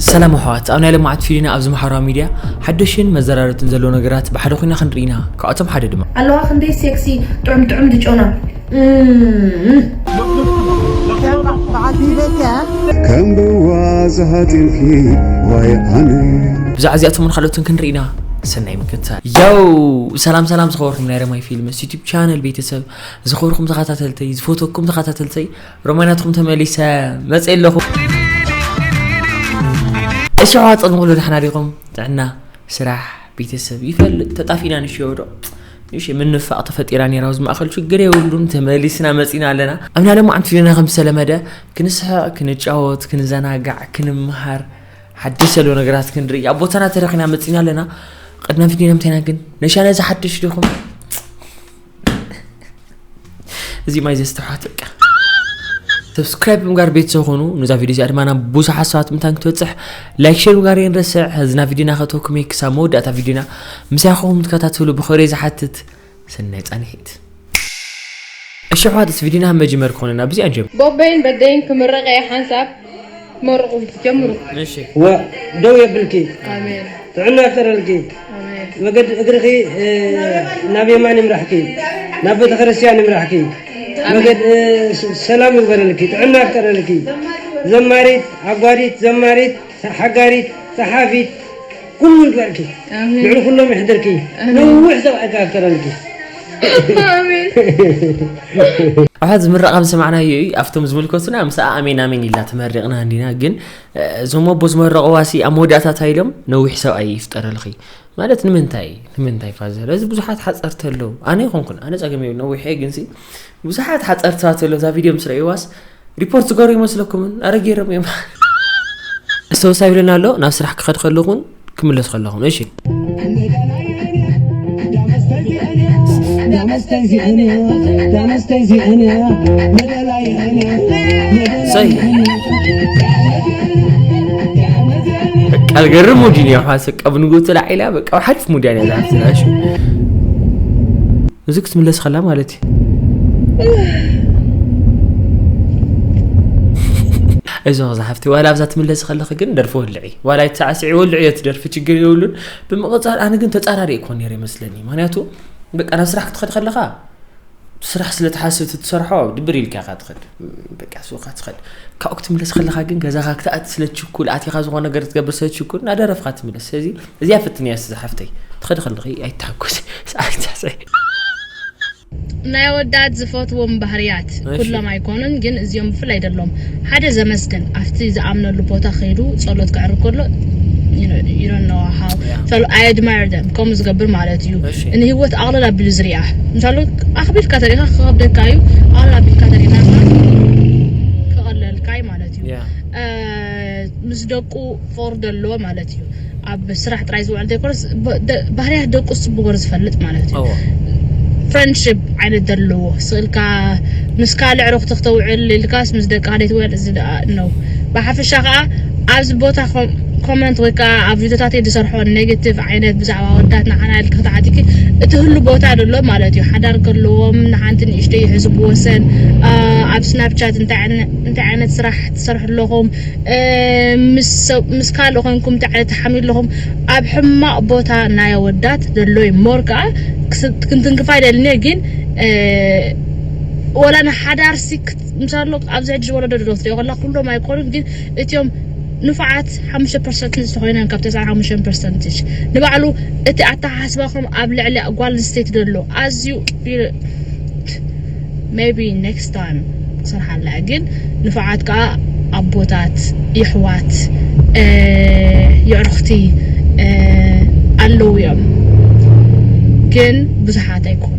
ሰላም ኣሕዋት፣ ኣብ ናይ ለማዓት ፊሊና ኣብዚ ማሕበራዊ ሚድያ ሓደሽን መዘራረብትን ዘለዎ ነገራት ብሓደ ኮይና ክንርኢ ኢና። ካብኣቶም ሓደ ድማ ኣለዋ ክንደይ ሴክሲ ጥዑም ጥዑም ድጮና ከም ብዋ ዝሃጢርኪ ዋይ ኣነ ብዛዕባ እዚኣቶምን ካልኦትን ክንርኢ ኢና። ሰናይ ምክትታል። ያው ሰላም ሰላም ዝኸበርኩም ናይ ረማይ ፊልምስ ዩቲብ ቻነል ቤተሰብ፣ ዝኸበርኩም ተኸታተልተይ፣ ዝፈተኩም ተኸታተልተይ፣ ሮማናትኩም ተመሊሰ መፅእ ኣለኹ። እሺ ኣሕዋት፣ ቅድሚ ኩሉ ደሕና ዲኹም? ጥዕና፣ ስራሕ፣ ቤተሰብ ይፈልጥ ተጣፊና ንሽዮ ዶ ንሽ ምንፋቕ ተፈጢራ ነይራ። ኣብዚ ማእኸል ሽግር የብሉን፣ ተመሊስና መፂና ኣለና። ኣብ ናይ ለማዓንቲ ቪድዮና ከም ዝተለመደ ክንስሕቕ፣ ክንጫወት፣ ክንዘናጋዕ፣ ክንምሃር፣ ሓድሽ ዘሎ ነገራት ክንርኢ ኣብ ቦታና ተረኺና መፂና ኣለና። ቅድሚ ቪድዮና ምንታይና ግን ነሻ ነዚ ሓድሽ ዲኹም? እዚ ማይ ዘስተሓት በቃ ሰብስክራይብ ምግባር ቤተሰብ ኾኑ። ነዛ ቪድዮ እዚኣ ድማ ናብ ብዙሓት ሰባት ምንታን ክትበፅሕ ላይክ ሼር ምግባር የንረስዕ። ህዝና ቪድዮና ከተወኩም እየ። ክሳብ መወዳእታ ቪድዮና ምሳይ ኾኹም ትከታተሉ ብኽብሪ ዝሓትት ሰናይ ፃንሒት። እሺ ኣሕዋት፣ እዚ ቪድዮና መጀመር ክኾነና ብዚኣ ንጀምር። ቦበይን በደይን ክምረቀ እየ ሓንሳብ መርቑ ጀምሩ። እሺ ዋ ደው የብልኪ ኣሜን ጥዕና ይፍጠረልኪ ኣሜን መገዲ እግርኺ እ፣ ናብ የማን ይምራሕኪ ናብ ቤተክርስትያን ይምራሕኪ መገድ እ፣ ስ- ሰላም ይግበረልኪ ጥዕና ይፍጠረልኪ ዘማሪት ዓጓዲት ዘማሪት ሓጋሪት ጸሓፊት ኩሉ ይግበርኪ ኣሜን ልዕሊ ኩሎም ይሕደርኪ ኣሜን። ነዊሕ ሰብኣይ ይፍጠረልኪ ኣሜን ኣሓት ዝምረቕ ከም ሰማዕናዮ እዩ። ኣብቶም ዝምልከቱና ምስኣ ኣሜን ኣሜን ኢላ ተመሪቕና እንዲና። ግን እዞም ኣቦ ዝመረቕዋ ሲ ኣብ መወዳእታ እንታይ ኢሎም? ነዊሕ ሰብኣይ ይፍጠረልኺ ማለት ንምንታይ? ንምንታይ ፋዘር? እዚ ብዙሓት ሓፀርቲ ኣለዉ። ኣነ ይኾንኩን ኣነ ፀገም የብሉ ነዊሕ እየ። ግን ሲ ብዙሓት ሓፀርቲ ሰባት ኣለዉ። እዛ ቪድዮ ምስ ረእይዋስ ሪፖርት ዝገሩ ይመስለኩምን? ኣረ ገይሮም እዮም። እስተወሳይ ይብለና ኣሎ ናብ ስራሕ ክኸድ ከለኹን ክምለስ ከለኹን እሺ ሰይ በቃ ገርም ሙድ እዩ ሓስ በቃ ብንጉ ተላዒላ በቃ ሓሪፍ ሙድ እያ ነዛ ሓፍትና እሺ እዚ ክትምለስ ከላ ማለት እዩ እዞ ዝሓፍቲ ዋላ ኣብዛ ትምለስ ከለኺ ግን ደርፊ ወልዒ ዋላ ይተዓስዒ ወልዒ እዮ ትደርፊ ችግር የብሉን ብምቕፃል ኣነ ግን ተፃራሪ እኮ ነይረ ይመስለኒ ምክንያቱ በቃ ናብ ስራሕ ክትኸድ ከለኻ ስራሕ ስለ ትሓስብ ትሰርሖ ድብር ኢልካ ኢኻ ትኸድ በቃ ሱቕካ ትኸድ ካብኡ ክትምለስ ከለኻ ግን ገዛኻ ክትኣት ስለ ትችኩል ኣቲኻ ዝኾነ ነገር ክትገብር ስለ ትችኩል እናደረፍካ ትምለስ ስለዚ እዚኣ ፍትን እያ ዝሓፍተይ ትኸድ ከለኺ ኣይትሓጎሲ ሰዓት ናይ ኣወዳት ዝፈትዎም ባህርያት ኩሎም ኣይኮኑን ግን እዚኦም ብፍላይ ደሎም ሓደ ዘመስግን ኣብቲ ዝኣምነሉ ቦታ ከይዱ ጸሎት ክዕርግ ከሎ you don't know how so I admire them ከምኡ ዝገብር ማለት እዩ ንህይወት ኣቕለል ኣቢሉ ዝሪኣ ምሳሉ ኣኽቢድካ ተሪእኻ ክኸብደካ እዩ ኣቕለል ኣቢልካ ተሪእና ክቐለልካ እዩ ማለት እዩ ምስ ደቁ ፎር ደሎ ማለት እዩ ኣብ ስራሕ ጥራይ ዝውዕል ዘይኮነስ ባህርያት ደቁ ጽቡቅ ገይሩ ዝፈልጥ ማለት እዩ friendship ዓይነት ዘለዎ ስእልካ ምስ ካልዕ ሮክቲ ክተውዕል ኢልካስ ምስ ደቂ ካልእ ትውዕል እዚ ደኣ ነው ብሓፈሻ ከዓ ኣብዚ ቦታ ኮመንት ወይ ከዓ ኣብ ቪድዮታተይ ዝሰርሖ ኔጌቲቭ ዓይነት ብዛዕባ ወዳት ንዓና ኢልካ ተዓቲኪ እቲ ህሉ ቦታ ደሎ ማለት እዩ ሓዳር ከለዎም ንሓንቲ ንእሽተይ ይሕዝብዎ ሰን ኣብ ስናፕቻት እንታይ ዓይነት ስራሕ ትሰርሑ ኣለኹም ምስ ካልእ ኮንኩም እንታይ ዓይነት ትሓምዩ ኣለኹም ኣብ ሕማቕ ቦታ ናይ ኣወዳት ዘሎ እዩ more ከዓ ክንትንክፋ ኣይደልን እየ ግን ወላ ንሓዳርሲ ምሳሎ ኣብዚ ሕጂ ወለዶ ዶ ትሪኦ ከላ ኩሎም ኣይኮኑን ግን እቲኦም ንፉዓት ሓሙሽተ ፐርሰንት ዝተኮይነን ካብ ተስዓን ሓሙሽተን ፐርሰንት ንባዕሉ እቲ ኣተሓሳስባኹም ኣብ ልዕሊ ጓል ኣንስተይቲ ዘሎ ኣዝዩ maybe next time ክሰርሓላ ግን ንፉዓት ከዓ ኣቦታት የሕዋት የዕርክቲ ኣለዉ እዮም ግን ብዙሓት ኣይኮኑን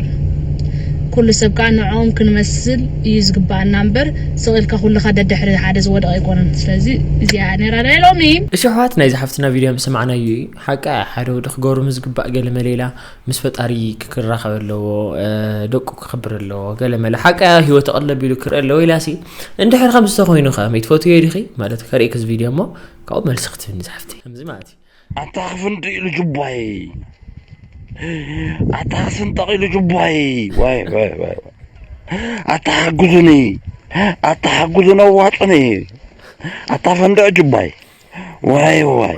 ኩሉ ሰብ ከዓ ንዕኦም ክንመስል እዩ ዝግባኣና እምበር ስቕ ኢልካ ኩልኻ ደድሕሪ ሓደ ዝወደቐ ኣይኮነን ስለዚ እዚኣ ነይራ ናይ ሎሚ እሺ ኣሕዋት ናይዚ ሓፍትና ቪድዮ ምስ ሰማዕናዮ እዩ ሓቃ ሓደ ወዲ ክገብሩ ምዝግባእ ገለ መሌላ ምስ ፈጣሪ ክራኸብ ኣለዎ ደቁ ክኽብር ኣለዎ ገለ መለ ሓቃ ህይወት ኣቐለብ ኢሉ ክርኢ ኣለዎ ኢላሲ እንድሕር ከምዚ ተኾይኑ ከ መይትፈትዮ ዲኺ ማለት ከርእክስ ቪድዮ እሞ ካብኡ መልሲ ክትህብኒ ዝሓፍተይ ከምዚ ማለት እዩ ኣታ ክፍንዲ ኢሉ ጅባይ ኣታ ክስንጠቕ ኢሉ ጅባይ ዋይ ዋይ ዋይ ኣታ ሓግዙኒ ኣታ ሓግዙኒ ኣዋጡኒ ኣታ ፈንድዕ ጅባይ ዋይ ዋይ፣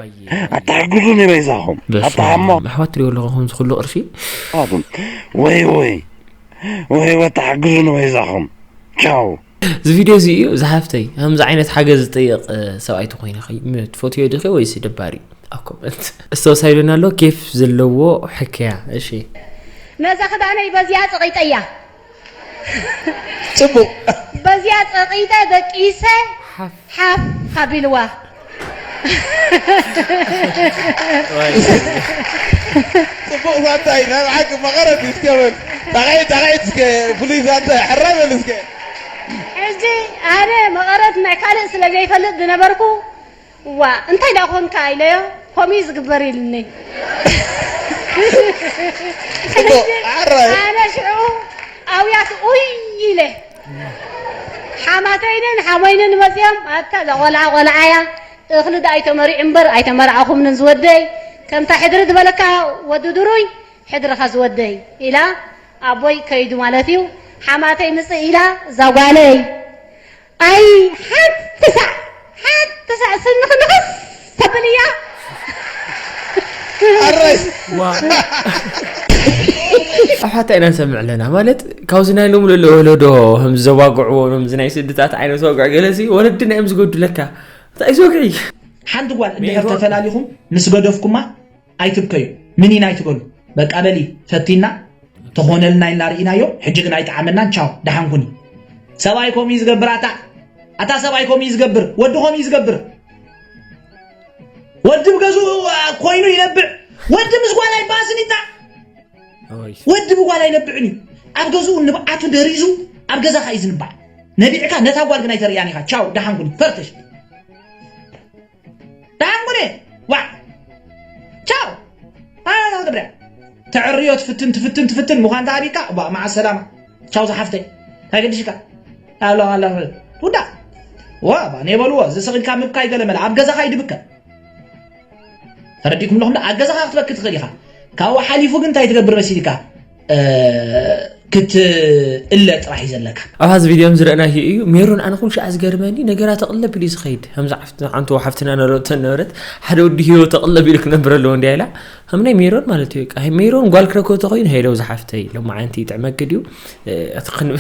ኣታ ሓግዙኒ በይዛኹም። ኣታ ሓሞ ኣሕዋት ትሪኦ ኣለኹ ከምዚ ኩሉ ቅርሺ ኣቱም ወይ ወይ ወይ ወይ፣ ኣታ ሓግዙኒ በይዛኹም። ቻው። እዚ ቪድዮ እዚ እዩ ዝሓፍተይ። ከምዚ ዓይነት ሓገዝ ዝጠይቕ ሰብኣይ ተኮይነ ትፈትዮ ድኺ ወይስ ደባሪ? ኣብ ኮመንት እስታውሳይ ኢሉና ኣሎ። ኬፍ ዘለዎ ሕክያ። እሺ ነዛ ክዳነይ በዚያ ጸቒጠያ። ጽቡቕ በዚያ ጸቒጠ ደቂሰ ሓፍ ሓፍ ኣቢልዋ። ጽቡቕ ዛንታ እዩ። ናይ ብሓቂ መቐረት እዩ። እስከ በል ታቓይ ታቓይ እስከ ፍሉይ ዛንታ እዩ። ሕራይ በል እስከ። ሕጂ ኣነ መቐረት ናይ ካልእ ስለ ዘይፈልጥ ዝነበርኩ ዋ እንታይ ደኣ ኮንካ ኢለዮ ከምኡ እዩ ዝግበር ኢሉኒ። ጽቡቕ ሕራይ። ኣነ ሽዑ ኣውያት ኡይ ኢለ ሓማተይንን ሓሞይንን መፅዮም ኣብታ እዛ ቆልዓ ቆልዓያ እኽሊ ዳ ኣይተመሪዑ እምበር ኣይተመርዓኹምንን ዝወደይ ከምታ ሕድሪ ዝበለካ ወዲ ድሩይ ሕድርኻ ዝወደይ ኢላ ኣቦይ ከይዱ ማለት እዩ ሓማተይ ምፅእ ኢላ እዛ ጓለይ ኣይ ሓንቲ ሳዕ ሓንቲ ሳዕ ስኒ ክንኽስ ተብል እያ ኣራይ ኣሕዋታ ኢና ንሰምዕ ኣለና ማለት ካብዚ ናይ ሎም ልእለ ወለዶ ከም ዘዋግዕዎ ዚ ናይ ስድታት ዓይነት ወግዕ ገለሲ ወለድና እዮም ዝገዱ ለካ እንታይ ዝወግዒ ሓንቲ ጓል እንድሕር ተፈላሊኹም ምስ ገደፍኩማ ኣይትብከዩ ምኒን ኣይትበሉ በቃ በሊ ፈቲና ተኾነልና ኢልና ርኢናዮ ሕጂ ግን ኣይጠዓመናን ቻው ደሓን ኩኒ ሰብኣይ ከምኡ እዩ ዝገብር ኣታ ኣታ ሰብኣይ ከምኡ እዩ ዝገብር ወዲ ከምኡ እዩ ዝገብር ወዲ ብገዝኡ ኮይኑ ይነብዕ ወዲ ምስ ጓል ኣይባስን ይጣዕ ወዲ ብጓል ኣይነብዕን እዩ ኣብ ገዝኡ ንብዓቱ ደሪዙ ኣብ ገዛኻ እዩ ዝንባዕ ነቢዕካ ነታ ጓል ግን ኣይተርእያን ኢኻ ቻው ደሓን ኩኒ ፈርተሽ ደሓን ኩኒ ዋዕ ቻው ኣና ገብርያ ተዕርዮ ትፍትን ትፍትን ትፍትን ምዃን ተኣቢካ ባ መዓ ሰላማ ቻው ዝሓፍተይ እንታይ ገድሽካ ኣላ ኣላ ውዳ ዋ ባ ኔበልዎ ዝስቕ ኢልካ ምብካይ ገለመለ ኣብ ገዛኻ ይድብከ ተረዲእኩም ኣለኹም ኣብ ገዛኻ ክትበኪ ትኽእል ኢኻ ካብኡ ሓሊፉ ግን እንታይ ትገብር መሲልካ ክትእለ ጥራሕ እዩ ዘለካ ኣብ ሀዚ ቪድዮ ዝረእናዮ እዩ ሜሮን ኣነ ኩሉ ሻዕ ዝገርመኒ ነገራ ተቕለብ ኢሉ ዝኸይድ ከምዚ ዓንቶ ሓፍትና ነረተን ነበረት ሓደ ወዲ ህይወት ተቕለብ ኢሉ ክነብር ኣለዎ እንዲያ ኢላ ከም ናይ ሜሮን ማለት እዩ ቃ ሜሮን ጓል ክረክቦ ተኾይኑ ሄለው ዝሓፍተይ ሎማዓንቲ ይጥዕመኪ ድዩ እቲ ክን-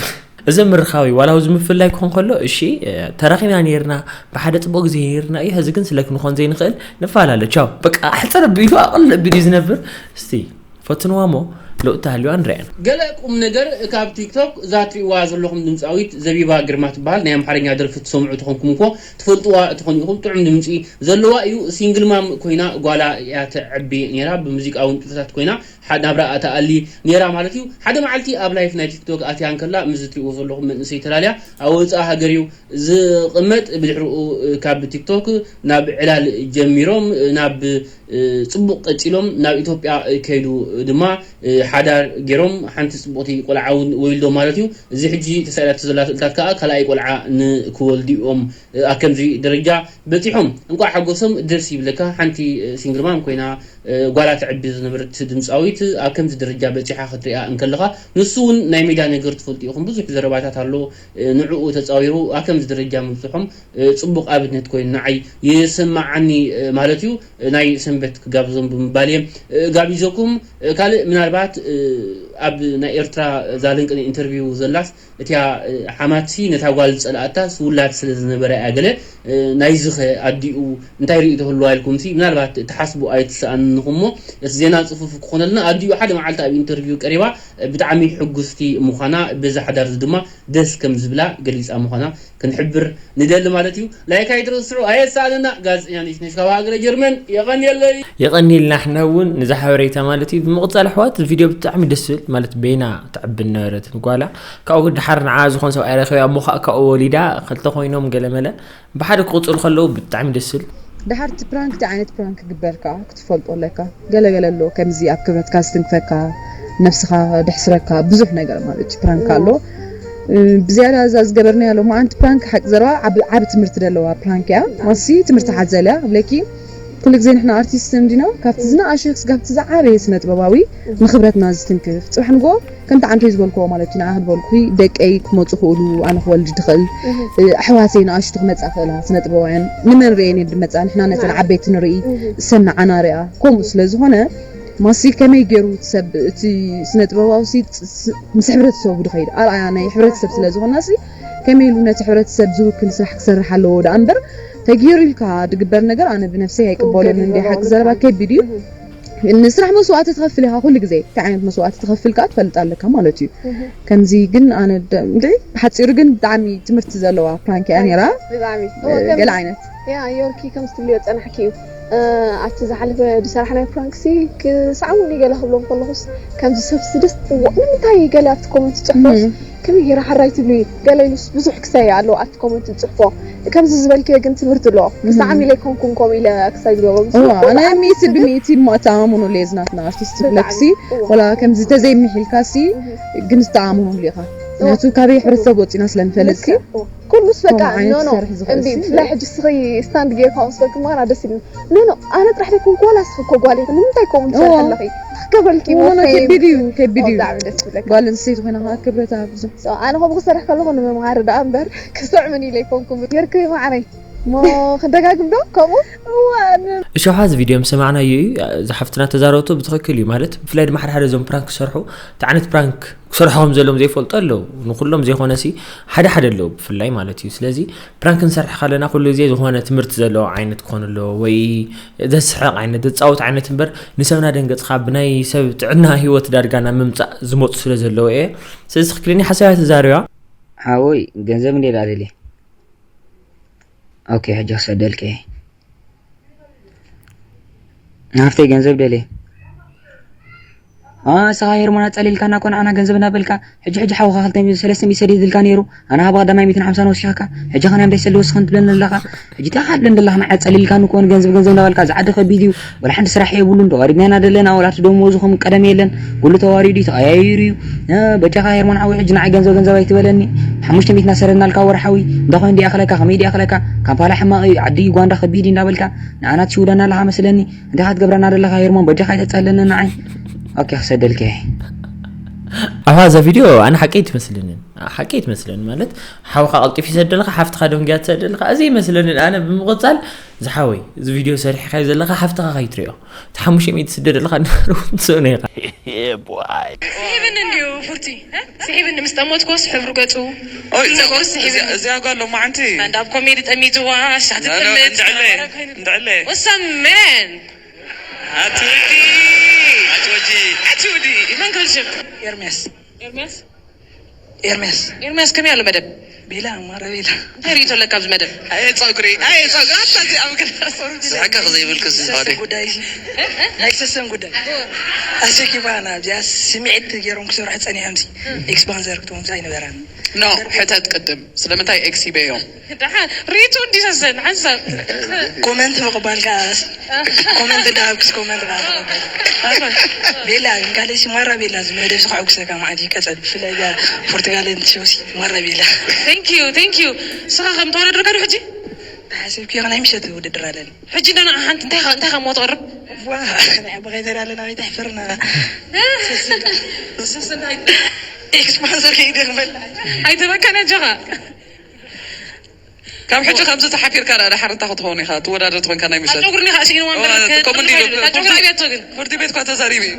እዚ ምርኻብ እዩ ዋላ እዚ ምፍላይ ክኾን ከሎ እሺ ተራኺና ነርና ብሓደ ፅቡቅ ግዜ ነርና እዩ ሕዚ ግን ስለ ክንኾን ዘይንኽእል ንፈላለ ቻው በቃ ኣሕፅር ኣቢሉ ኣቕል ኣቢሉ እዩ ዝነብር እስቲ ፈትንዋ እሞ ለውጢ ተሃልዩ ንርኣየን። ገለ ቁም ነገር ካብ ቲክቶክ እዛ ትሪእዋ ዘለኹም ድምፃዊት ዘቢባ ግርማ ትበሃል ናይ ኣምሓርኛ ደርፊ ትሰምዑ ተኾንኩም እኮ ትፈልጥዋ ተኾን ኢኹም ጥዑም ድምፂ ዘለዋ እዩ ሲንግል ማም ኮይና ጓላ እያ ተዕቢ ነይራ ብሙዚቃ እውን ጥፍታት ኮይና ናብራ ተኣሊ ነይራ ማለት እዩ ሓደ መዓልቲ ኣብ ላይፍ ናይ ቲክቶክ ኣትያ እንከላ ምስ ትሪእዎ ዘለኹም መንእሰይ ተላልያ ኣብ ወፃኢ ሃገር እዩ ዝቕመጥ ብድሕሪኡ ካብ ቲክቶክ ናብ ዕላል ጀሚሮም ናብ ፅቡቕ ቀፂሎም ናብ ኢትዮጵያ ከይዱ ድማ ሓዳር ገይሮም ሓንቲ ፅቡቕቲ ቆልዓ እውን ወሊዶም ማለት እዩ እዚ ሕጂ ተሳኢላቶ ዘላ ስእልታት ከዓ ካልኣይ ቆልዓ ንክወልዱ እዮም ኣብ ከምዚ ደረጃ በፂሖም እንኳዕ ሓጎሶም ደስ ይብለካ ሓንቲ ሲንግል ማም ኮይና ጓላ ተዕቢ ዝነበረት ድምፃዊት ኣብ ከምዚ ደረጃ በፂሓ ክትሪኣ እንከለኻ ንሱ እውን ናይ ሜድያ ነገር ትፈልጡ ኢኹም ብዙሕ ዘረባታት ኣሎ ንዕኡ ተፃዊሩ ኣብ ከምዚ ደረጃ ምብፅሖም ፅቡቕ ኣብነት ኮይኑ ንዓይ ይስማዓኒ ማለት እዩ ናይ ሰንበት ክጋብዞም ብምባል እየ ጋቢዘኩም ካልእ ምናልባት ኣብ ናይ ኤርትራ ዛለንቅን ኢንተርቪው ዘላስ እቲያ ሓማትሲ ነታ ጓል ዝጸልኣታ ስውላት ስለ ዝነበረ እያ ገለ ናይዚ ኸ ኣዲኡ እንታይ ርእይቶ ክህልዋ ኢልኩምሲ ምናልባት ትሓስቡ ኣይትሰኣንንኹም እሞ እቲ ዜና ጽፉፍ ክኾነልና ኣዲኡ ሓደ መዓልቲ ኣብ ኢንተርቪው ቀሪባ ብጣዕሚ ሕጉስቲ ምዃና በዚ ሓዳር እዚ ድማ ደስ ከም ዝብላ ገሊጻ ምዃና ክንሕብር ንደሊ ማለት እዩ ላይክ ኣይትረስዑ ኣየሳኣነና ጋዜጠኛ ነሽነሽ ካብ ሃገረ ጀርመን የቐንየለይ የቐንየልና ሕና እውን ንዛ ሓበሬታ ማለት እዩ ብምቕፃል ኣሕዋት ቪድዮ ብጣዕሚ ደስ ዝብል ማለት ቤና ትዕብን ነበረት ንጓላ ካብኡ ድሓር ንዓ ዝኾን ሰብኣይ ረኺባ እሞ ከዓ ካብኡ ወሊዳ ክልተ ኮይኖም ገለመለ ብሓደ ክቕፅሉ ከለዉ ብጣዕሚ ደስ ዝብል ድሓር እቲ ፕራንክ እንታይ ዓይነት ፕራንክ ክግበር ከዓ ክትፈልጦ ኣለካ ገለገለ ኣሎ ከምዚ ኣብ ክብረትካ ዝትንክፈካ ነብስኻ ደሕስረካ ብዙሕ ነገር ማለት እዩ ፕራንክ ኣሎ ብዝያዳ እዛ ዝገበርናያ ሎማዓንቲ ፕራንክ ሓቂ ዘረባ ዓቢ ትምህርቲ ዘለዋ ፕራንክ እያ ማሲ ትምህርቲ ሓዘል እያ ብለኪ ኩሉ ግዜ ንሕና ኣርቲስት እንዲና፣ ካብቲ ዝነኣሸ ክስጋብ እቲ ዝዓበየ ስነ ጥበባዊ ንክብረትና ዝትንክፍ፣ ጽባሕ ንግሆ ከምቲ ዓንተይ ዝበልክዎ ማለት እዩ፣ ንኣ ዝበልኩ ደቀይ ክመጹ ክእሉ፣ ኣነ ክወልድ ድኽእል፣ ኣሕዋተይ ንኣሽቱ ክመጻ ክእላ፣ ስነ ጥበባውያን ንመን ርእየን እየን ድመጻ፣ ንሕና ነተን ዓበይቲ ንርኢ፣ ሰን ንዓና ርኣ። ከምኡ ስለ ዝኾነ ማሲ ከመይ ገይሩ እቲ ሰብ እቲ ስነ ጥበባዊ ሲ ምስ ሕብረተሰቡ ድኸይድ ኣርኣያ ናይ ሕብረተሰብ ስለ ዝኾና ሲ ከመይ ኢሉ ነቲ ሕብረተሰብ ዝውክል ስራሕ ክሰርሕ ኣለዎ ደኣ እምበር ተገይሩ ኢልካ ድግበር ነገር ኣነ ብነፍሰይ ኣይቅበሎን እንዲ ሓቂ ዘረባ ከቢድ እዩ። ንስራሕ መስዋእቲ ትኸፍል ኢኻ ኩሉ ግዜ እንታይ ዓይነት መስዋእቲ ትኸፍል ከዓ ትፈልጥ ኣለካ ማለት እዩ። ከምዚ ግን ኣነ እንዲ ብሓፂሩ ግን ብጣዕሚ ትምህርቲ ዘለዋ ፕራንክ እያ ነይራ። ገለ ዓይነት ያ ዮርኪ ከም ዝትብልዮ ጸናሕኪ እዩ ኣብቲ ዝሓለፈ ዝሰራሕናዮ ፕራንክሲ ክሰዕሙኒ ገለ ክብሎም ከለኹስ ከምዚ ሰብሲ ደስ እዎ ንምንታይ ገለ ኣብቲ ኮመንት ትጽሕፎስ ከመይ ገይረ ሓራይ ትብሊ ገለ ኢሉስ ብዙሕ ክሳይ ኣለዎ ኣብቲ ኮመንት ዝጽሕፎ ከምዚ ዝበልክዮ ግን ትምህርቲ ኣለዎ ክሰዓም ኢለ ኣይኮንኩን ከምኡ ኢለ ክሳይ ዝገበሩ ናይ ሚእቲ ብሚእቲ እሞ ኣተኣማምኖ ለየ ዝናትና ኣርቲስት ፍለክሲ ወላ ከምዚ ተዘይምሒልካሲ ግን ዝተኣማምኖ ኢኻ ምክንያቱ ካበይ ሕብረተሰብ ወፂና ስለንፈልጥሲ ኩሉስ በቃ ኖ ኖ እንዲ ብፍላይ ሕጂ ስኺ ስታንድ ጌርካ ወስደልኪ ማራ ደስ ኢሉ ኖ ኖ ኣነ ጥራሕ ደይኮንኩ ዋላ ስኺ እኮ ጓል ኢኺ ንምንታይ ከምኡ ትሰርሒ ኣለኺ ክከበልኪ ኖ ኖ ከቢድ እዩ ከቢድ እዩ ጓል ኣንስተይቲ ኮይና ከዓ ክብረት ኣብዙ ኣነ ከምኡ ክሰርሕ ከለኹ ንምምሃር ደኣ እምበር ክስዕምን ኢለ ኣይኮንኩ ጌርኪ ማዕረይ ሞ ክደጋግም ዶ ከምኡ እሾ ሓዚ ቪድዮ ምስ ሰማዕናዮ እዩ ዝሓፍትና ተዛረብቶ ብትኽክል እዩ ማለት ብፍላይ ድማ ሓደ ሓደ እዞም ፕራንክ ክሰርሑ እቲ ዓይነት ፕራንክ ክሰርሑ ከም ዘለዎም ዘይፈልጡ ኣለዉ ንኩሎም ዘይኮነ ሲ ሓደ ሓደ ኣለዉ ብፍላይ ማለት እዩ ስለዚ ፕራንክ ንሰርሕ ካለና ኩሉ ግዜ ዝኾነ ትምህርቲ ዘለዎ ዓይነት ክኾን ኣለዎ ወይ ዘስሕቕ ዓይነት ዘፃወት ዓይነት እምበር ንሰብ ናደንገፅካ ብናይ ሰብ ጥዕና ህይወት ዳርጋ ናብ ምምፃእ ዝመፁ ስለ ዘለዉ እየ ስለዚ ትኽክለኛ ሓሳብ እያ ተዛሪባ ሓወይ ገንዘብ እንዴ ዳደልየ ኦኬ ሕጂ ክሰደልከ ሃፍተይ ገንዘብ ደልየ ኣስኻ ሄርሞን ኣጸሊልካና እኮ ንዓና ገንዘብ እናበልካ ሕጂ ሕጂ ሓውኻ ክልተ ሚእቲ ሰለስተ ሚእቲ ሰዲድልካ ነይሩ ኣነ ሃባ ቀዳማይ ሚእትን ሓምሳን ወሲኽካ ሕጂ ኸ ናይ ምንታይ ሰልዲ ወስኽን ትብለኒ ኣለኻ ሕጂ እንታይ ኢኻ ትብለኒ ዘለኻ ንዓይ ኣጸሊልካኒ እኮ ንገንዘብ ገንዘብ እናበልካ እዚ ዓዲ ከቢድ እዩ ወላ ሓንቲ ስራሕ የብሉን ተዋሪድና ኢና ደለና ወላ እቲ ደሞዙ ከም ቀደም የለን ኩሉ ተዋሪዱ እዩ ተቐያይሩ እዩ በጃኻ ሄርሞን ሓወይ ሕጂ ንዓይ ገንዘብ ገንዘብ ኣይትበለኒ ሓሙሽተ ሚእቲ እናሰደድናልካ ወርሓዊ እንታይ ኮይኑ ድኣ ክለካ ከመይ ድኣ ክለካ ካምፓላ ሕማቕ እዩ ዓዲ ዩጋንዳ ከቢድ እዩ እንዳበልካ ንኣና ትሽውደና ኣለኻ መስለኒ እንታይ ክትገብረና ዘለኻ ሄርሞን በጃኻ ኣይተጸለኒ ንዓይ ኦኬ ክሰደልከ ኣፋ እዛ ቪድዮ ኣነ ሓቂ ኣይትመስለንን ሓቂ ኣይትመስለኒ ማለት ሓውኻ ቀልጢፍ ይሰደልካ ሓፍትኻ ደንግያ ትሰደልካ እዚ ይመስለንን ኣነ ብምቕጻል ዝሓወይ እዚ ቪድዮ ሰሪሕካዮ ዘለኻ ሓፍትኻ ከይትሪኦ እቲ ሓሙሽተ ሚእቲ ትስደደልኻ ንሰነ ኢኻ ስሒብኒ እንዲዩ ፉርቲ ስሒብኒ ምስ ጠሞትኮስ ሕብሪ ገፁ እዚኣ ጓል ሎማዓንቲ ስታንዳፕ ኮሜዲ ጠሚትዋ ሻትትምት እንድዕለ ወሳ መን ኣትወዲ ኣትወዲ ኣትውዲ መን ክብል ሽም ኤርሚያስ ኤርሚያስ ኤርሚያስ ኤርሚያስ ከመይ ኣሎ መደብ ቤላ ማራ ቤላ እንታይ ርእቶ ኣለካ ኣብዚ መደብ ኣየ ፀጉሪ ኣየ ፀጉሪ ኣታ እዚኣ ምክንያት ዝሕከኽ ዘይብልክስ ዝባዴ ጉዳይ ናይ ሰሰን ጉዳይ ኣሰኪባና ኣብዚኣ ስምዒት ገይሮም ክሰርሑ ፀኒሖም ሲ ኤክስፓንሰር ክትወምስ ኣይነበራን ኖ ሕተት ቅድም ስለምንታይ ኤክስ ሂበዮም ደሓን ርእቶ እንዲ ሰሰን ሓንሳብ ኮመንት ምቕባል ከዓ ኮመንት እንዳሃብክስ ኮመንት ከዓ ትቕበል ቤላ ግን ካልእ ሲ ማራ ቤላ እዚ መደብ ሲ ከዕጉሰካ ማለት እዩ ቀፀል ብፍላይ እዛ ፖርቱጋል እንትሸውሲ ማራ ቤላ thank you thank you ስኻ ከም ተወዳደርካ ዶ ሕጂ ተሓሲብክዮ ናይ ምሸት ውድድር ኣለኒ ሕጂ እንዳ ንዓ ሓንቲ እንታይ እንታይ ካብ ሞ ትቕርብ ዋ ናይ ኣቦ ከይተዳለ ናበይ ተሕፍርና ስስንታይ ኤክስፖንሰር ከይደግመላ ኣይተበከነ ጀኻ ካብ ሕጂ ከምዚ ተሓፊርካ ደኣ ሓረታ ክትኸውን ኢኻ ትወዳደር ትኾንካ ናይ ምሸት ጨጉርኒ ከዓ ስኢንዋ ከምኡ እንዲሉ ጨጉሪ ኣብያቶ ግን ፍርዲ ቤት እኳ ተዛሪቡ እዩ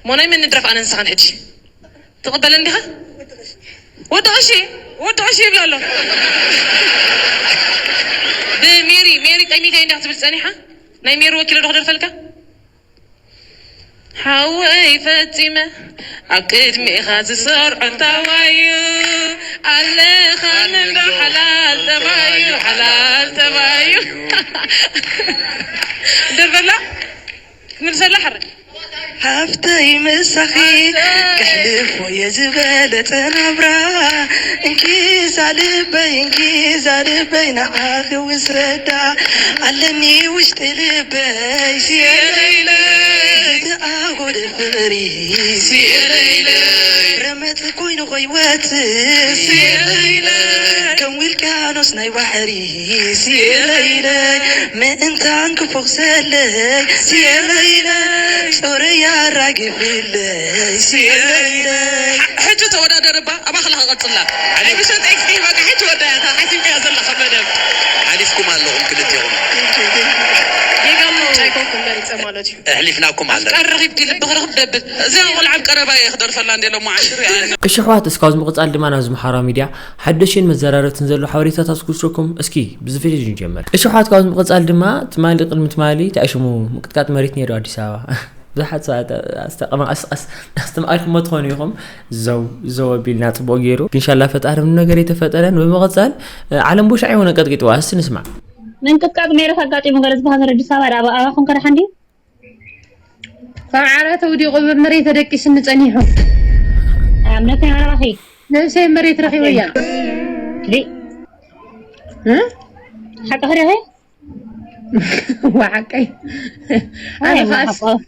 ሞናይ መን ንድረፍ ኣነ ንስኻን ሕጂ ትቕበለን ዲኻ ወዲ ቐሺ ወዲ ቐሺ ይብል ኣሎ ብሜሪ ሜሪ ጠሚተ እንዳ ክትብል ፀኒሓ ናይ ሜሪ ወኪሎ ዶ ክደርፈልካ ሓወይ ፈጺመ ኣብ ቅድሚኻ ዝሰርዖ እንታዋዩ ኣለኻኒ እንዶ ሓላል ጠባዩ ሓላል ጠባዩ ደርበላ ክምልሰላ ሓረ ሃፍተይ ምሳኺ ከሕልፎ እየ ዝበለጸ ናብራ እንኪዛ ልበይ እንኪዛ ልበይ ንዓኺ ውሰዳ ኣለኒ ውሽጢ ልበይ ስየለይለይ ኣጎደ ፍቕሪ ሲለይለ ረመጽ ኮይኑ ኾይወት ሲለይለ ከም ውልቃኖስ ናይ ባሕሪ ሲለይለ ምእንታን ክፎኽሰለይ ሲለይለ ጾረይ ኣራግፍለይ ሲለይለ። ሕጂ ተወዳደር እባ ኣባኽላ ክቐጽላ። ኣይምሸጥ ኤክስኪ በቃ ሕጂ ወዳያታ ሓሲብካያ ዘለኻ መደብ። ሓሊፍኩም ኣለኹም ክልቲኹም። ጌጋ ምርጫ ኣይኮንኩም መሪጸ ማለት እዩ። ኣሕሊፍናኩም ኣለና። ኣፍቃሪ ረኺብኪ ልብኺ ርኽብ ደብል። እዚኣ ቆልዓ ኣብ ቀረባ እየ ክደርፈላ እንደ ሎማ ዓሽር እያ። እሺ ኣሕዋት፣ እስካብ እዚ ምቕጻል ድማ ናብዚ ማሕበራዊ ሚድያ ሓደሽን መዘራረብትን ዘሎ ሓበሬታታት ክውስደኩም። እስኪ ብዚ ቪድዮ ንጀምር። እሺ ኣሕዋት፣ ካብዚ ምቕጻል ድማ ትማሊ፣ ቅድሚ ትማሊ እንታይ ሽሙ ምቅጥቃጥ መሬት ነይሩ ኣዲስ ኣበባ። ብዙሓት ሰባት ኣስተማቒርኩሞ ትኾኑ ኢኹም። ዘው ዘው ኣቢልና ጽቡቕ ገይሩ። ኢንሻላ ፈጣሪ ምንም ነገር ኣይተፈጠረን። ብምቕጻል ዓለም ቦሻዕ የሆነ ቀጥቂጥዋ። እስቲ ንስማዕ። ምንቅጥቃጥ መሬት ኣጋጢሙ ገለ ዝበሃል ዘሎ ኣዲስ ኣበባ ዳ ኣባኹም ከ ደሓን ድዩ? ካብ ዓራት ወዲቑ ብመሬት ተደቂስኒ ጸኒሑ። ኣምነት ናይ ኣረባኺ። ነብሰይ መሬት ረኺበያ። ሪ- እ? ሓቂ ኸ ዲኺ? ዋሓቀይ። ኣነ ኣይ፣ ኻስ-፣ ዋሓቆ።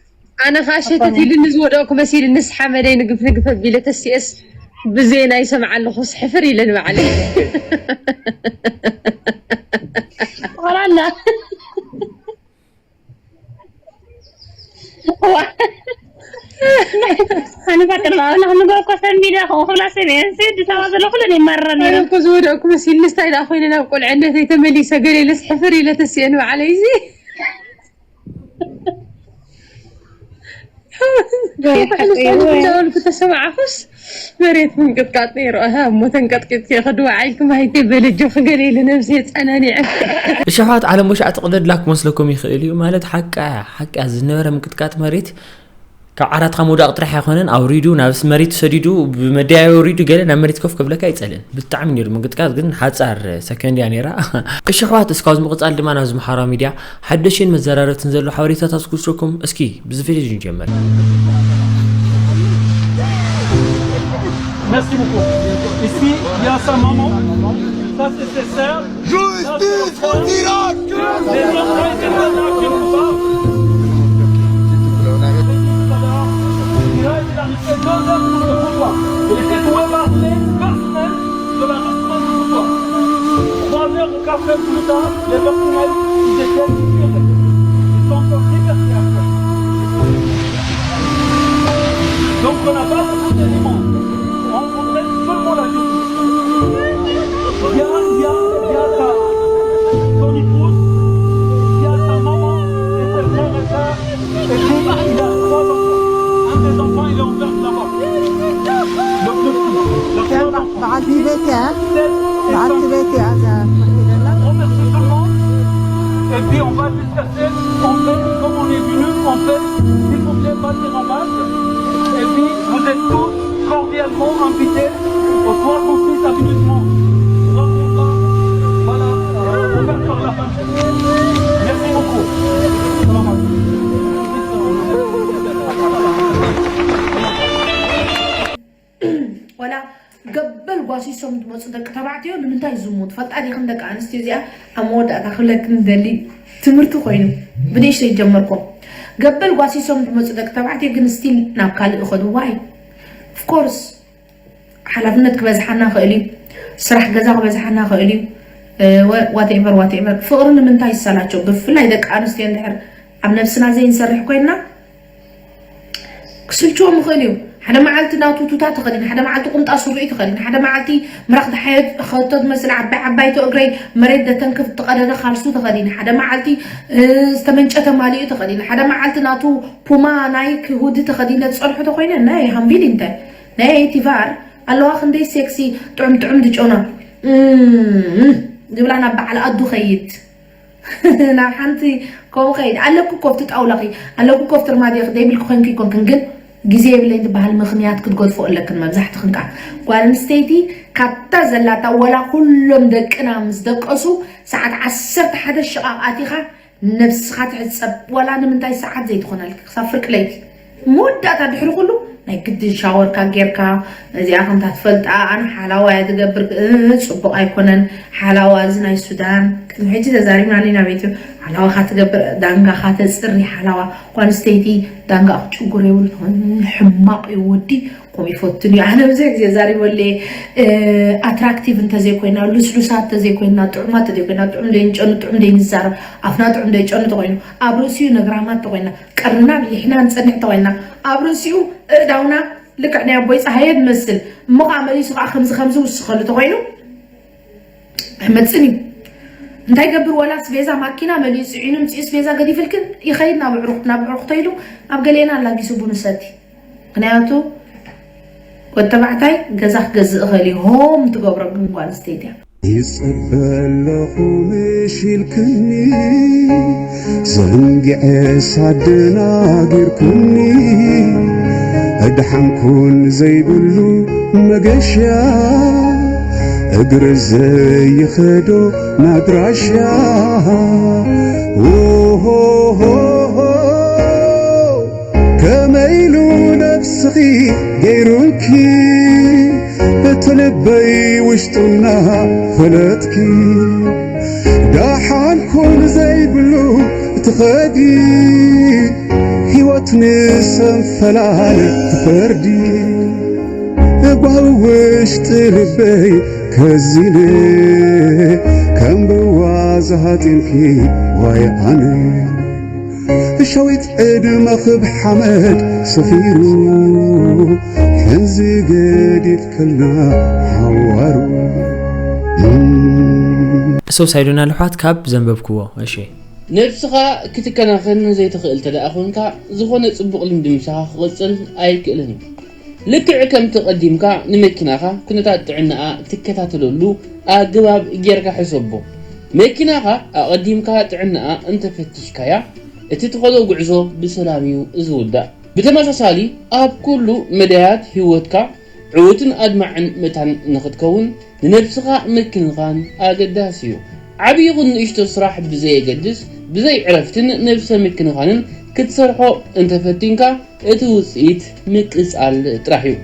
ኣነ ኻስ ሸተት ኢሉኒ ዝወደቕኩ መሲሉኒ፣ ንስ ሓመደይ ንግፍ ንግፍ ኣቢለ ተሲኤስ ብዜና ይሰምዓ ኣለኹስ ሕፍር ኢለ ንባዕለይ። ቆላላ። ዋ። ኣነ ባቅር ባብላ ክንገር እኮ ሰንቢዳ ከምኡ ክብላ ሰሚዐ። እንሲ ኣዲስ ኣበባ ዘሎ ኩለን የማርረን ኣነ ነይረን። እኮ ዝወደቕኩ መሲልኒ፣ እንታይ ደኣ ኮይነ ናብ ቁልዕነተይ ተመሊሰ፣ ገለ ኢለስ ሕፍር ኢለ ተሲኤ ንባዕለይ። እዚ ገለ ሓቂ እዩ። እንዳበልኩ ተሰማዕኩስ፣ መሬት ምንቅጥቃጥ ነይሩ። ኣሃ፣ እሞ ተንቀጥቂጥኪ ከድዋ ዓይልኪ ማይተይ በለጆኺ ገለ ኢለ ነብሰይ ጸናኒዐ። እሺ ኣሕዋት፣ ዓለም ወሻዕ ትቕደድላ ክመስለኩም ይኽእል እዩ። ማለት ሓቃ፣ ሓቃ ዝነበረ ምንቅጥቃጥ መሬት ካብ ዓራትካ ምውዳቕ ጥራሕ ኣይኮነን፣ ኣውሪዱ ናብ መሬት ሰዲዱ፣ ብመደያየቢ ኣውሪዱ ገለ ናብ መሬት ኮፍ ከብለካ ኣይጸልእን። ብጣዕሚ ነይሩ ምንቅጥቃጥ፣ ግን ሓጻር ሰከንድ እያ ነይራ። እሺ ኣሕዋት፣ እስካብ ኣብዚ ምቕጻል ድማ ናብዚ ማሕበራዊ ሚድያ ሓደሽን መዘራረብትን ዘሎ ሓበሬታታት ክውስደኩም። እስኪ ብዚ ቪድዮ ንጀምር። Merci beaucoup. Ici, il y a sa maman. Ça, c'est ses sœurs. Justice pour Irak. Les autres, ils étaient là, qui n'ont pas. Il a été arrêté deux heures pour le pouvoir. Il était doué par les personnels de la résistance du pouvoir. Trois heures de café plus tard, les personnels, ils étaient libérés. Ils sont encore libertés après. Donc on n'a pas beaucoup d'éléments. On voudrait seulement la justice. Il y a, il y a, il y a sa, son épouse, il y a sa maman et ses frères et sœurs. Et puis, il y a trois enfants. Un des enfants, il est en garde là-bas. Le plus petit, la première enfant. በዓልቲ ቤት እያ። Sept et በዓልቲ cinq. ቤት እያ እዛ መኪና ዘላ። On remercie tout le monde. Et puis, on va disperser. On fait comme on est venu. On fait. S'il vous plaît, pas de ramage. Et puis, vous êtes tous cordialement invités au trois cent six aménagement. Voilà, euh, ouvert par la fin de semaine. Merci beaucoup. Salam alaikum. ዋላ ገበል ጓሲሶም ዝመፁ ደቂ ተባዕትዮ ንምንታይ ዝሙት ፈልጣ ዲኽን? ደቂ ኣንስትዮ እዚኣ ኣብ መወዳእታ ክብለክን ደሊ ትምህርቲ ኮይኑ ብንእሽተይ ጀመርኮ። ገበል ጓሲሶም ዝመፁ ደቂ ተባዕትዮ ግን ስቲል ናብ ካልእ ይኸዱ። ዋይ? ኦፍኮርስ ሓላፍነት ክበዝሓና ክእል እዩ፣ ስራሕ ገዛ ክበዝሓና ክእል እዩ። ዋቴቨር ዋቴቨር። ፍቕሪ ንምንታይ ይሰላቸው? ብፍላይ ደቂ ኣንስትዮ እንድሕር ኣብ ነብስና ዘይንሰርሕ ኮይንና ክስልችዎም ይኽእል እዩ። ሓደ መዓልቲ ናቱ ቱታ ተኸዲነ፣ ሓደ መዓልቲ ቁምጣ ሱሪ ተኸዲነ፣ ሓደ መዓልቲ ምራኽ ደሓየት ኸቶ ዝመስል ዓባይ ዓባይቶ እግረይ መሬት ደተንክፍ ትቐደደ ካልሱ ተኸዲነ፣ ሓደ መዓልቲ ዝተመንጨተ ማሊኡ ተኸዲነ፣ ሓደ መዓልቲ ናቱ ፑማ ናይክ ሁዲ ተኸዲነ ዝጸንሑ ተኾይነ ናይ ሃምቢል እንታይ ናይ ቲቫር ኣለዋ ክንደይ ሴክሲ ጥዑም ጥዑም ድጮና ዝብላ ናብ በዓል ኣዱ ኸይድ ናብ ሓንቲ ከምኡ ከይድ ኣለኩ ኮፍቲ ጣውላኺ ኣለኩ ኮፍቲ ርማድያኺ ደይብልኪ ኮንኪ ይኮንክን ግን ግዜ የብለይን ዝበሃል ምኽንያት ክትገድፎ ኣለክን። መብዛሕትኽን ከዓ ጓል ኣንስተይቲ ካብታ ዘላታ ወላ ኩሎም ደቅና ምስ ደቀሱ ሰዓት ዓሰርተ ሓደ ሽቓቕ ኣቲኻ ነብስኻ ትሕጸብ። ወላ ንምንታይ ሰዓት ዘይትኾነልኪ ክሳብ ፍርቂ ለይቲ መወዳእታ ድሕሪ ኩሉ ናይ ግድን ሻወርካ ጌርካ እዚኣ ከምታ ትፈልጣ ኣነ ሓላዋ እያ ትገብር ጽቡቕ ኣይኮነን ሓላዋ እዚ ናይ ሱዳን ሕጂ ተዛሪብና ኣለና ቤት ሓላዋ ካትገብር ዳንጋ ካተፅሪ ሓላዋ ኳንስተይቲ ዳንጋ ክጭጉር የብሉ። ሕማቕ እዩ ወዲ ከምኡ ይፈትን እዩ። ኣነ ብዙሕ ግዜ ዛሪበለ። ኣትራክቲቭ እንተዘይኮይና፣ ሉስሉሳት እንተዘይኮይና፣ ጥዑማት እንተዘይኮይና፣ ጥዑም ደይንጨኑ ጥዑም ደይንዛረብ፣ ኣፍና ጥዑም ደይጨኑ ተኮይኑ፣ ኣብ ርእሲኡ ነግራማት ተኮይና፣ ቀርና ሊሕና ንፀንሕ ተኮይና፣ ኣብ ርእሲኡ እእዳውና ልክዕ ናይ ኣቦይ ፀሃየ ትመስል እሞ ከዓ መሊሱ ከዓ ከምዚ ከምዚ ውስኸሉ ተኮይኑ፣ ኣይመፅን እዩ። እንታይ ገብር? ወላ ስቤዛ ማኪና መሊኡ ፅዒኑ ምፅኡ ስቤዛ ገዲፍልክን ይኸይድ ናብ ዕሩኽ ናብ ዕሩኽቶ ኢሉ ናብ ገሌና ኣላጊሱ ቡን ሰቲ። ምክንያቱ ወዲ ተባዕታይ ገዛ ክገዝእ እኽእል እዩ። ሆም ትገብሮ ግን ጓል ኣንስተይቲ እያ። ይጽበ ኣለኹ ምሽ ኢልክኒ፣ ዘንጊዐ ሳደናጊርኩኒ፣ ኣድሓንኩን ዘይብሉ መገሻ፣ እግሪ ዘይኸዶ ናድራሻ። ኦሆሆሆ፣ ከመይ ኢሉ ነብስኺ ገይሩኪ፣ እቲ ልበይ ውሽጡና ፈለጥኪ። ደሓን ኩን ዘይብሉ ትኸዲ፣ ህይወት ንሰንፈላል ትፈርዲ። ጓህ ውሽጢ ልበይ ከዚነ፣ ከም ብዋ ዝሃጢንኪ ዋይ ኣነ። ሸዊት ዕድመ ክብ ሓመድ ሰፊሩ፣ ሕንዚ ገዲፍክልና ሓዋሩ። ሰው ሳይዶና ልሕዋት ካብ ዘንበብክዎ፣ እሺ። ነብስኻ ክትከናኸን ዘይትኽእል ተደኣ ኮንካ፣ ዝኾነ ጽቡቕ ልምዲ ምሳኻ ክቕጽል ኣይክእልን እዩ። ልክዕ ከምቲ ቀዲምካ ንመኪናኻ ኩነታት ጥዕናኣ ትከታተለሉ ኣገባብ ጌርካ ሕሰቦ። መኪናኻ ኣቐዲምካ ጥዕናኣ እንተፈቲሽካያ፣ እቲ ትኸዶ ጉዕዞ ብሰላም እዩ ዝውዳእ። ብተመሳሳሊ፣ ኣብ ኩሉ መዳያት ህይወትካ፣ ዕዉትን ኣድማዕን መታን ንኽትከውን፣ ንነብስኻ ምክንኻን ኣገዳሲ እዩ። ዓቢ ይኹን ንእሽቶ ስራሕ ብዘየገድስ፣ ብዘይ ዕረፍትን ነብሰ ምክንኻንን ክትሰርሖ እንተፈቲንካ፣ እቲ ውጽኢት ምቅጻል ጥራሕ እዩ።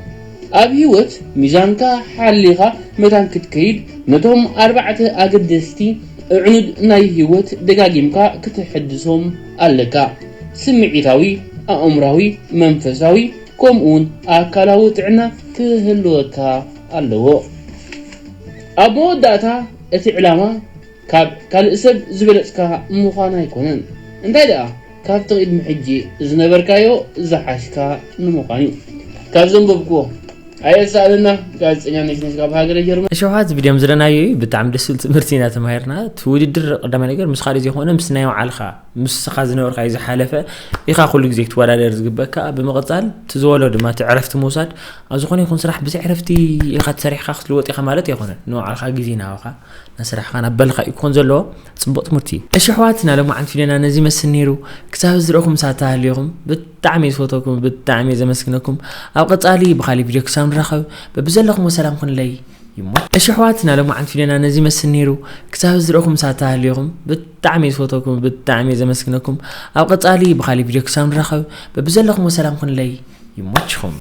ኣብ ህይወት ሚዛንካ ሓሊኻ መታን ክትከይድ፣ ነቶም ኣርባዕተ ኣገደስቲ ኣዕኑድ ናይ ህይወት ደጋጊምካ ክትሕድሶም ኣለካ። ስምዒታዊ፣ ኣእምራዊ፣ መንፈሳዊ፣ ከምኡውን ኣካላዊ ጥዕና ክህልወካ ኣለዎ። ኣብ መወዳእታ፣ እቲ ዕላማ ካብ ካልእ ሰብ ዝበለጽካ ምዃን ኣይኮነን። እንታይ ደኣ፣ ካብቲ ቅድሚ ሕጂ ዝነበርካዮ ዝሓሽካ ንምዃን እዩ። ካብ ዘንበብክዎ ኣየሳእለና። ጋዜጠኛ ነሽነሽ ካብ ሃገረ ጀርመን። እሸውሃት ቪድዮም ዝረናዮ እዩ። ብጣዕሚ ደስ ዝብል ትምህርቲ ኢና ተማሂርና። እቲ ውድድር ቀዳማይ ነገር ምስ ካልእ ዘይኮነ ምስ ናይ ባዕልኻ፣ ምስኻ ዝነበርካ እዩ ዝሓለፈ ኢኻ ኩሉ ግዜ ክትወዳደር ዝግበካ። ብምቕጻል እቲ ዝበሎ ድማ እቲ ዕረፍቲ ምውሳድ። ኣብ ዝኾነ ይኹን ስራሕ ብዘይ ዕረፍቲ ኢኻ ተሰሪሕካ ክትልወጥ ኢኻ ማለት ኣይኮነን። ንባዕልኻ ግዜ ናባኻ፣ ንስራሕኻ ናብ በልኻ እዩ ክኾን ዘለዎ። ጽቡቕ ትምህርቲ እዩ። እሺ ኣሕዋትና፣ ሎማዓንቲ ቪድዮና ነዚ ይመስል ነይሩ። ክሳብ ዝረእኹም ሳታ ሃልዮኹም ብጣዕሚ እየ ዝፈተኩም፣ ብጣዕሚ እየ ዘመስግነኩም። ኣብ ቀጻሊ ብኻሊእ ቪድዮ ክሳብ ንራኸብ በብዘለኹም ሰላም ኩንለይ። ይሞ እሺ ኣሕዋትና፣ ሎማዓንቲ ቪድዮና ነዚ ይመስል ነይሩ። ክሳብ ዝረእኹም ሳታ ሃልዮኹም ብጣዕሚ እየ ዝፈተኩም፣ ብጣዕሚ እየ ዘመስግነኩም። ኣብ ቀጻሊ ብኻሊእ ቪድዮ ክሳብ ንራኸብ በብዘለኹም ሰላም ኩንለይ። ይሞችኹም።